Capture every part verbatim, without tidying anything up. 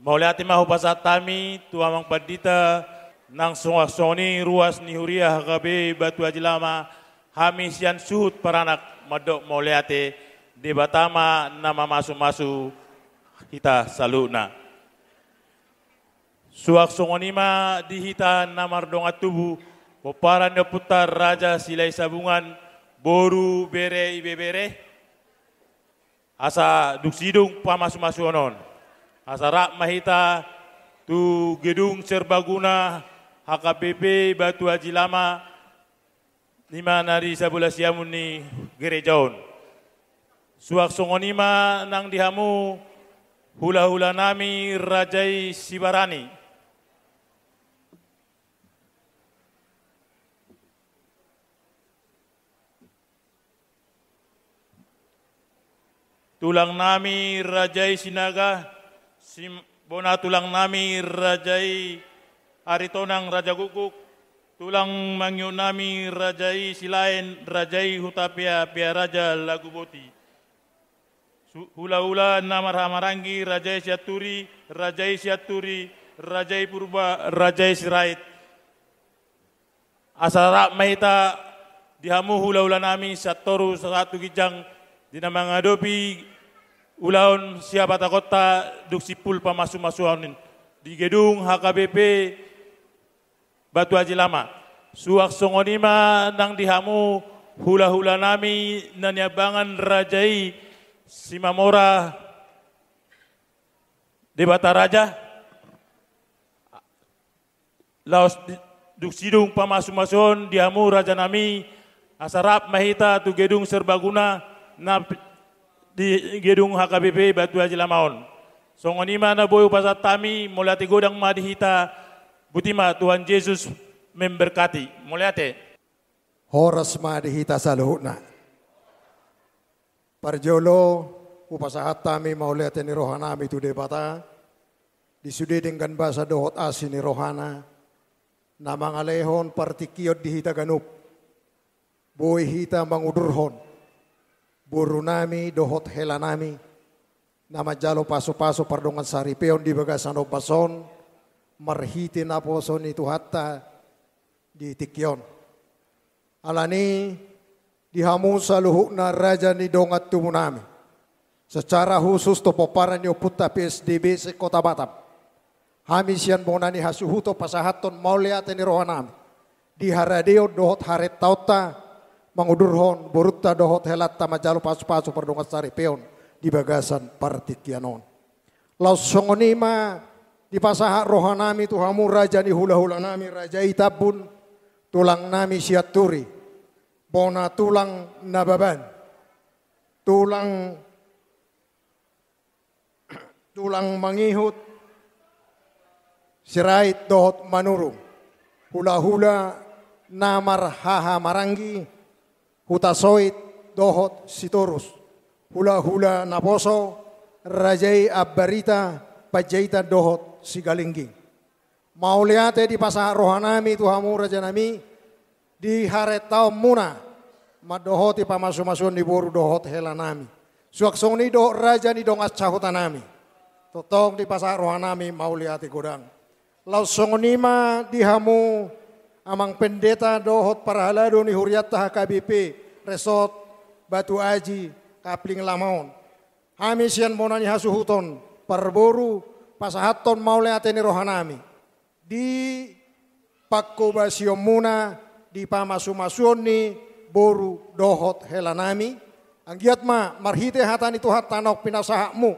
Mauliate ma hupasahat hami tu amang pandita, nang songon, songon i ruas ni huria H K B P Batu Aji Lama, hami sian suhut paranak mandok mauliate. Debata ma na mamasumasu hita saluhutna. Suang songon i ma di hita na mardongan tubu, pomparan ni ompunta Raja Silahi Sabungan, boru, bere, ibebere, asa dung sidung pamasumasuon on. Asa rap ma hita tu gedung serbaguna H K B P Batu Aji Lama, i ma na di sabola siamun ni gereja on. Suang songon i ma nang di hamu hulahulanami Raja i Sibarani. Tulangnami Raja i Sinaga, sim-, bona tulangnami Raja i Aritonang Raja Gukguk, tulang mangihutnami Raja i Silaen, Raja i Hutapea, Pearaja Laguboti. Su-, hulahula na marhahamaranggi Raja i Sianturi, Raja i Sianturi, Raja i Purba, Raja i Sirait. Asa rap ma hita di hamu hulahulanami sian toru sahat tu ginjang di na mangadopi ulaon sihabatahonta dung simpul pamasumasuon di gedung H K B P Batu Aji Lama. Suang songon i ma nang di hamu hulahulanami na niambangan Raja i Simamora Debata Raja. Laos di-, dung sidung pamasumasuon di hamu rajanami, asa rap ma hita tu gedung serbaguna na p-, di gedung H K B P Batu Aji Lama on. Songon i ma na boi hupasahat hami, mauliate godang ma di hita, botima Tuhan Jesus memberkati. Mauliate. Horas ma di hita saluhutna. Parjolo, hupasahat hami mauliate ni rohanami tu Debata, di sude denggan basa dohot asi ni rohana, na mangalehon partingkion di hita ganup, boi hita mangudurhon borunami dohot helanami, na manjalo pasupasu pardongan saripeon di bagasan ombas on, marhite naposo ni Tuhanta di tingki on. Alani, di hamu saluhutna raja ni dongan tubunami. Secara khusus tu pomparan ni ompunta P S D B se-Kota Batam. Hami sian bona ni hasuhuton pasahathon mauliate ni rohanami. Di haradeon dohot harentaonta mangudurhon borunta dohot helanta manjalo pasupasu pardongan saripeon di bagasan partingkian on. Laos songon i ma dipasahat rohanami tu hamu raja ni hulahulanami, raja i Tambun, tulangnami Sianturi, bona tulang Nababan, tulang, tulang mangihut Sirait dohot Manurung, hulahula na marhahamaranggi Hutasoit dohot Sitorus, hulahula naposo, raja i Ambarita Panjaitan dohot Sigalingging. Mauliate dipasahat rohanami tu hamu rajanami, di harentaonmuna mandohoti pamasumasuon ni boru dohot helanami. Suang songon i dohot raja ni dongan sahutanami. Tongtong dipasahat rohanami mauliate godang. Laos songon i ma di hamu amang pendeta dohot parhalado ni hurianta H K B P Resort Batu Aji Kapling Lama on. Hami sian bona ni hasuhuton parboru pasahathon mauliate ni rohanami di pangkobasionmuna di pamasumasuon ni boru dohot helanami. Anggiat ma marhite hata ni Tuhanta naung pinasahatmu,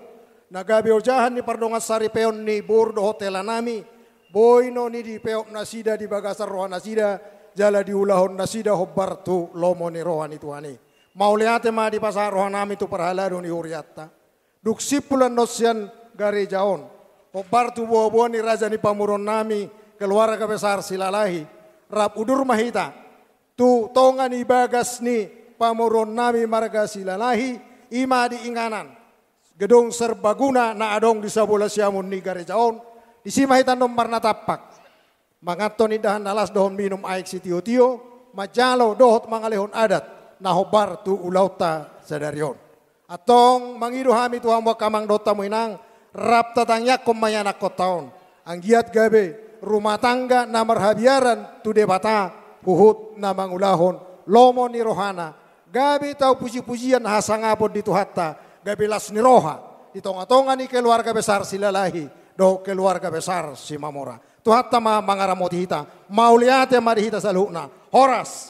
na gabe ojahan ni pardongan saripeon ni boru dohot helanami, boi noni dipeop nasida di bagasan rohanasida, jala diulahon nasida hombar tu lomo ni roha ni Tuhan i. Mauliate ma dipasahat rohanami tu parhalado ni hurianta. Dung simpul annon sian gareja on, hombar tu boaboa ni raja ni pamoruonnami, keluarga besar Silalahi, rap udur ma hita tu tonga ni bagas ni pamoruonnami marga Silalahi, i ma di inganan gedung serbaguna na adong di sabola siamun ni gareja on. Disi ma hita annon marnatampak manganhon indahan na las dohot minum aek sitiotio, manjalo dohot mangalehon adat na hombar tu ulaonta sadari on. Antong mangido hami tu hamu angka amang dohot hamu inang, Rap tatangiangkon ma ianakhonta on, anggiat gabe rumah tangga na marhabiaran tu Debata, huhut na mangulahon lomo ni rohana, gabe tau puji-pujian hasangapon di Tuhanta, gabe las ni roha di tonga-tonga ni keluarga besar Silalahi dohot keluarga besar Simamora. Tuhanta ma mangaramoti hita, mauliate ma di hita saluhutna. Horas.